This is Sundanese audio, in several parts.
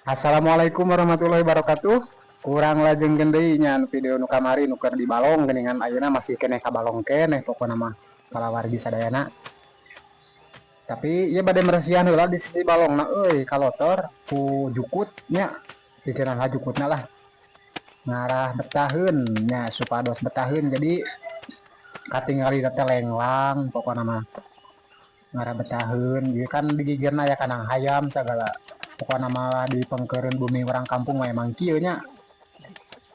Assalamualaikum warahmatullahi wabarakatuh. Kurang lajeng deui nya video nu kamari nu keur di balong geuningan, ayeuna masih keneh ka balong keneh pokona mah kalawargi sadayana. Tapi ieu bade meresihan heula di sisi balongna euy, kalotor ku jukut nya. Pikiran lah jukutna lah. Ngarah betaheun nya, supados betaheun, jadi katingali teh lenglang pokona mah. Ngarah betaheun ieu kan digigirna aya kandang hayam sagala. Pokona mah di pengkeureun bumi urang kampung mah emang kieu nya.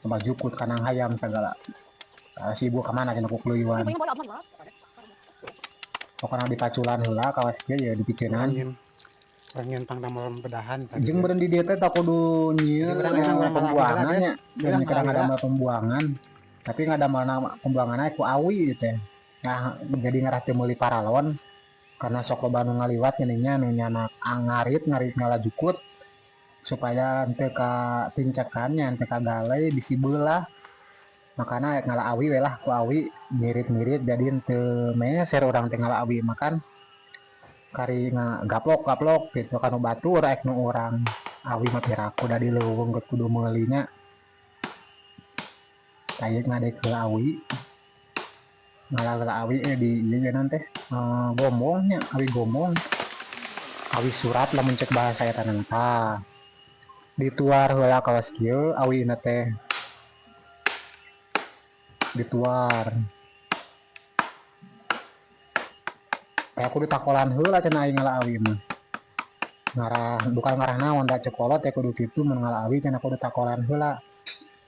Loba jukut, kandang hayam sagala. Si ibu kamana cenah ku keluyuan. Pokona dipaculan heula kawas kieu ya, dipiceunan. Angin angin pangdamel bedahan tadi. Jeung meureun di dieu teh tak kudu nyieun Jadi urang urang urang pembuangan guys. Nya. Urang Dan kadang ngala ngadamel pembuangan. Tapi ngadamelna pembuanganna ku awi teh. Nah, jadi ngarah teu meuli paralon karena sok loba nu ngaliwat geuning nya, nu nyanak ngarit ngarit ngala jukut supaya henteu ka tincekan nya, henteu ka galai bisi beulah. Makana ngala awi we lah, ku awi ngirit-ngirit, jadi henteu meser urang teh ngala awi makan kari gaplok gaplok gitu kanu batur, rek nu urang awi mah piraku da di leuweung geus kudu meuli nya. Tah, ieu ngadek heula awi, ngala heula awi di ieu naon teh, gombong nya, awi gombong, awi surat lamun cek bahasa eta na. Tah, dituar heula kawas kieu awina teh, dituar. Kayak kudu takolan heula cenah aing ngala awi mah. Ngarah bukan ngarah naon da, cek kolot teh kudu kitu mun ngala awi cenah, kudu takolan heula.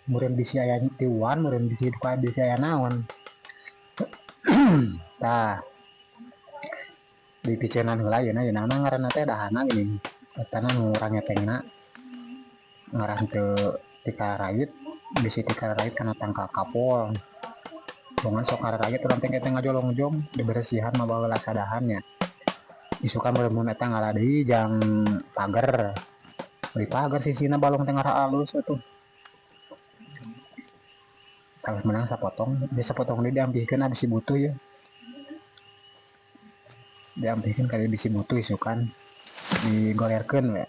Meureun bisi aya tiuan, meureun bisi bisi aya naon. Tah, dipiceunan heula yeuna yeuna ngaranna teh dahana geuning. Etana nu rangetengna ngarah teu tikarait, bisi tikarait kana tangkal kapol. Bongan sok kararayit urang teh teh ngajolongjong, diberesihan mah baheula sadahan nya. Isukan meureun mun eta ngala deui jang pager. Beli pager sisina balong teh ngarah alus atuh. Kalau menang sapotong, bisa sapotong deui diampihkeun bisi butuh ya. Diampihkeun kali bisi butuh isukan digolerkeun we.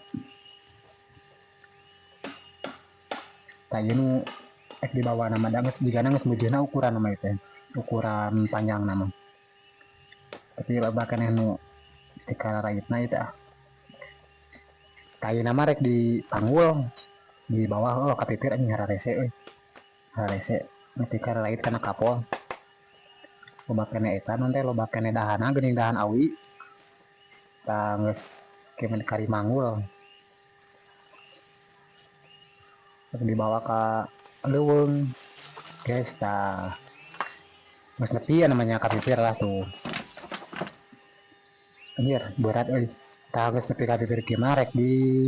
Tah, ieu nu ek dibawa nama da geus jigana geus meujeuhna ukuran nama ieu teh, ukuran panjangna mah. Tapi loba keneh nu tikaraitna ieu teh ah. Tah, ayeuna mah rek dipanggul di bawah, oh kapipir anjing hararese euy. Hararese nu tikarait kana kapol. Loba keneh eta naon teh, loba keneh dahana geuning, dahan awi. Tah, geus kieu kari manggul. Rek dibawa ka leuweung guys. Tah, geus nepi ya namanya kapipir lah tuh. Anjir, berat euy. Tah, geus nepi ka pipir kieu mah rek di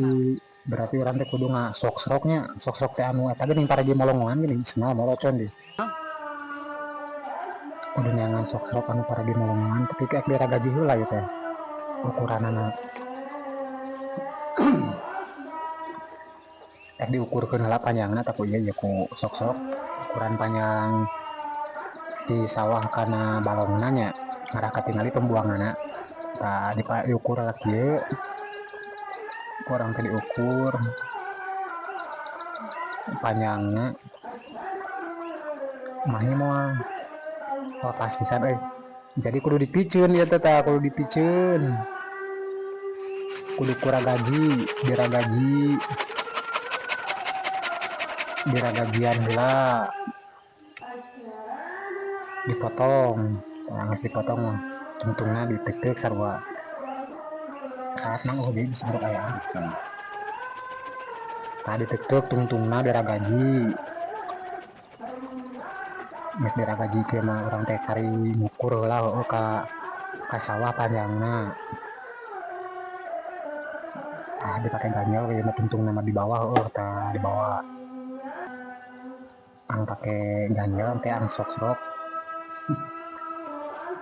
berarti urang teh kudu nga-sok-sok nya, sok-sok teh anu eta geuning paragi molongoan geuning, senal molocon di. Kudu neangan sok-sok anu paragi molongoan, tapi kayak diragaji heula ieu teh ukuranana. Rek diukurkeun heula panjangna tah ku ieu ieu ku sok-sok, ukuran panjang di sawah kana balongna nya, ngarah katingali pembuanganna. Tah, diukur lah kieu. Ku urang teh diukur panjangna. Mahi moal. Oh, pas pisan euy. Jadi kudu dipiceun ieu teh, tah kudu dipiceun. Kudu kuragaji, diragaji. Diragajian heula. Dipotong. Tah, geus dipotong mah tungtungna diteukteuk sarua. Saat mang oh deui bisa aya. Tah, diteukteuk tungtungna, diragaji. Geus diragaji kieu mah urang teh kari ngukur heula heueuh ka sawah panjangna. Ah, dipake ganjel ieu mah tungtungna mah di bawah heueuh, tah di bawah. Ang pake ganjel teh ang sok-sok.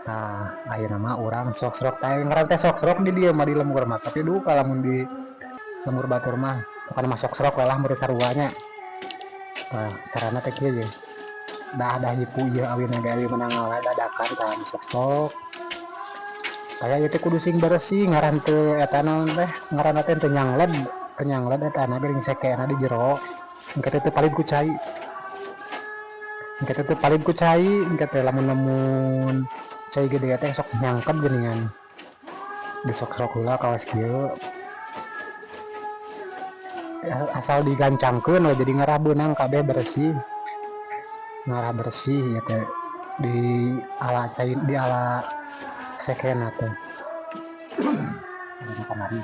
Tah, ayeuna mah urang sok-sok tah, ngaran teh sok-sok di dieu mah di lembur mah, tapi duka lamun di lembur batur mah pokona mah sok-sok lah meureun sarua nya. Tah, carana teh kieu ye. Dah dah hipu ieu awina ge, awi menang ngala dadakan, tah di sok-sok. Tah, ieu teh kudu sing beresih ngaran teu eta naon teh ngaranna teh teu nyangled. Teu nyangled etana geuning sekena di jero. Engke teh teu palid ku cai. Engke teh teu palid ku cai, engke teh lamun-lamun cai gede teh sok nyangkep geuningan. Disok-sok heula kawas kieu. Asal digancangkeun we jadi ngarah beunang kabeh bersih. Ngarah bersih ieu teh di ala cai di ala sekena teh. Kamari.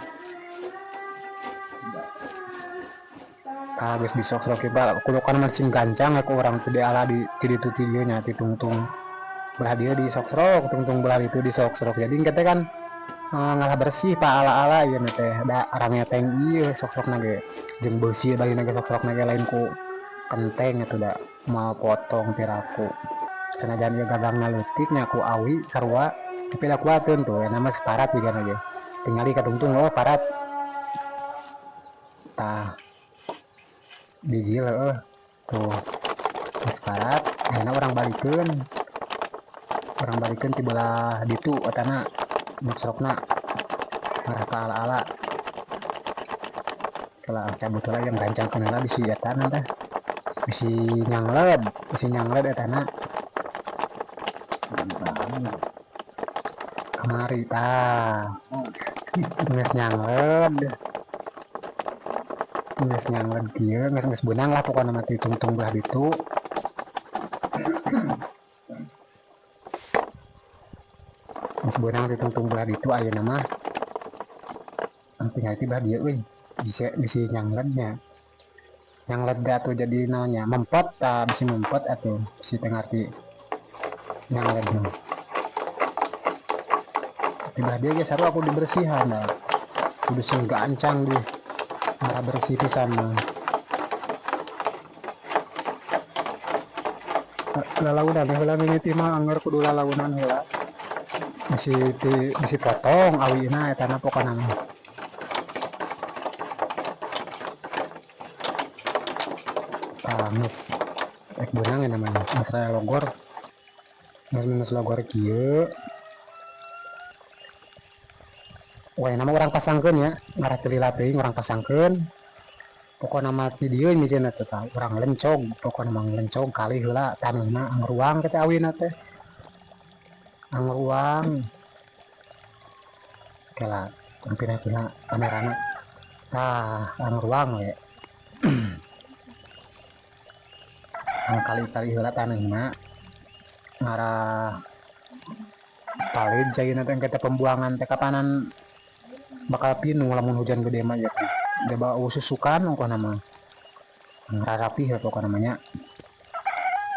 Ah, geus disok-sok ieu kulokan mah sing gancang ku urang teh di ala di ti ditu ti dieu nya ti tungtung belah dieu disok-sok, tungtung belah ditu disok-sok. Jadi engke teh kan ngalah bersih pak ala-ala ieu teh da rangeteng ieu sok-sokna ge jeung beusi balina ge sok-sokna ge lain ku kenteng atuh da moal potong piraku. Sanajan ieu gagangna leutik nya ku awi sarua tapi da kuateun tuh nya mah separat jigana ge. Tingali ka tungtung oh parat. Tah bijil heueuh tuh geus parat ayeuna urang balikeun. Urang balikeun ti belah ditu etana nyok-sokna ngarah ka ala-ala. Kela cabut heula yang gancangkeun heula bisi etana teh. Bisi nyangled etana. Kamari tah. Geus nyangled. Geus nyangled kieu, geus geus beunang lah pokona mah ti tungtung belah ditu. Geus beunang ti tungtung belah ditu ayeuna mah. Tinggal ti belah dieu euy. Bisi bisi nyangled nya. Nyangled atuh jadi naon nya mempet tah bisi mempet atuh bisi teu ngarti nyangled mah. Ti belah dieu ge sarua kudu dibersihan da. Kudu sing gancang di ngarah bersih pisan mah. Lalaunan heula mimiti mah angger kudu lalaunan heula. Bisi ti bisi potong awina etana pokona mah. Tah geus rek beunang ya namanya geus raya logor. Geus geus logor kieu. Wah, nama urang pasangkeun ya, ngarah teu lila teuing urang pasangkeun. Pokona mah ti dieu miceunna teh tah urang lencog, pokona mah lencog kali heula taneuhna angruang teh awina teh. Angruang. Kela pina-pina kamerana. Tah, angruang we. Ang kali-kali heula taneuhna ngarah palid caina teh engke teh pembuangan teh kapanan bakal pinuh lamun hujan gede mah ieu teh. Jaba susukan pokona mah. Rarapih ya pokona mah nya.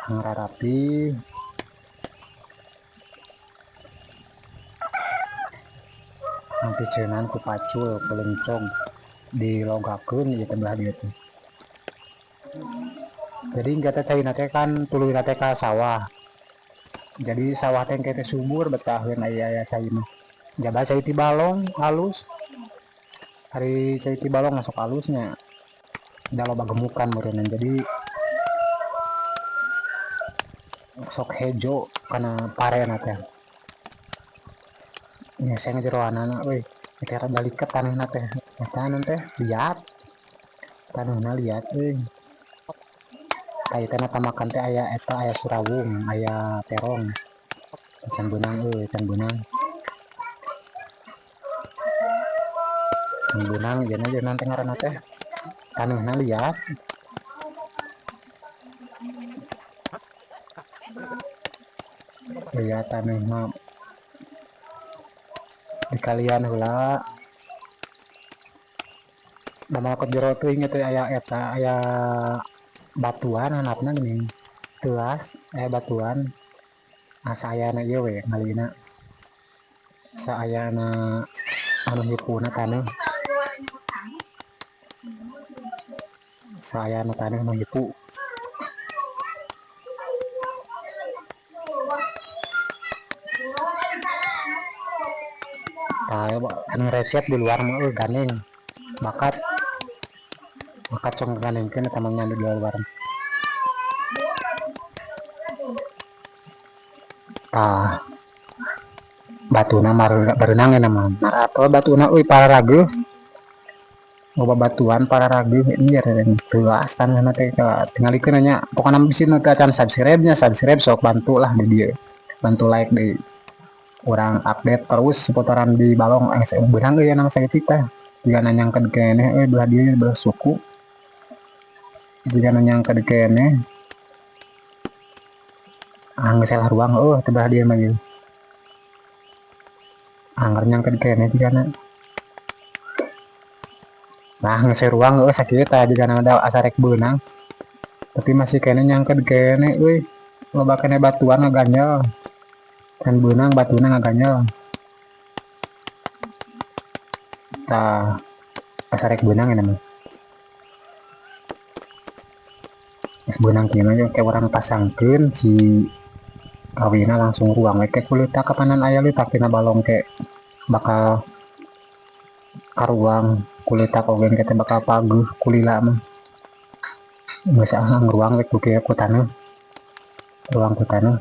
Rarapih. Piceunaan ku pacul ku lencong dilogakeun ieu teh belah dieu teh. Jadi engke teh caina teh kan tuluyna teh ka sawah. Jadi sawah teh engke teh subur betaheun aya-aya cai mah. Jaba cai ti balong halus. Ari cai ti balong masuk halusnya. Da loba gemukan meureunna. Jadi sok hejo kana parena teh. Ngeseng jeroanana euy. Teh rada liket taneuhna teh. Eta teh liat. Taneuhna liat euy. Tah ieu teh makan teh aya eta aya surawung, aya terong. Can beunang euy, can beunang. Can beunang ieu na teh ngaranna teh. Taneuhna liat. Liat taneuhna. Dikalian heula. Da malah jero teuing teh aya eta aya batuan handapna geuning. Teuas aya batuan. Asa ayana ieu we ngalina. Saayana anu hipuna taneuh. Saayana taneuh nu hipu. Tah anu recet di luar mah euy gandeng. Bakat. Bakat sok ngagandengkeun eta mah nya di luar. Tah batuna bareunang na mah. Marato batuna euy pararageuh. Loba batuan pararageuh ieu teuas tanahna teh tingalikeun nya. Pokona bisi nu teu acan subscribe nya, subscribe sok, bantu lah di dieu, bantu like deui. Urang update terus seputaran di balong. Beunang euy nama sakitu tah, jigana nyangked keneh euy belah dieu, belah suku jigana nyangked keneh. Ah, geus salah ruang eueuh teh belah dieu mah ieu. Angger nyangked keneh jigana. Nah, geus ruang eueuh sakieu tah, jigana da asa rek beunang. Tapi masih keneh nyangked keneh euy. Loba keneh batuan ngaganjel. Can beunang, batuna ngaganjel. Tah, asa rek beunang ini mah. Geus beunang kieu mah ke urang pasangkeun si kawina, langsung ruang we ke ku leutak. Kapanan aya leutak tina balong ke bakal karuang ku leutak oge, engke teh bakal pageuh kulila mah. Geus ah, ngruang we ku kieu ku taneuh, ruang ku taneuh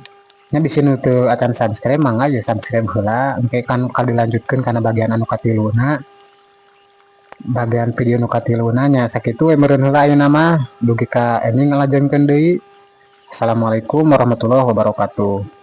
nya. Bisi nu teu acan subscribe, mangga ya subscribe heula. Engke kan bakal dilanjutkeun kana bagian anu katiluna, bagian video nu katiluna nya. Sakitu we meureun heula ayeuna mah, dugi ka enjing ngalajengkeun deui. Assalamualaikum warahmatullahi wabarakatuh.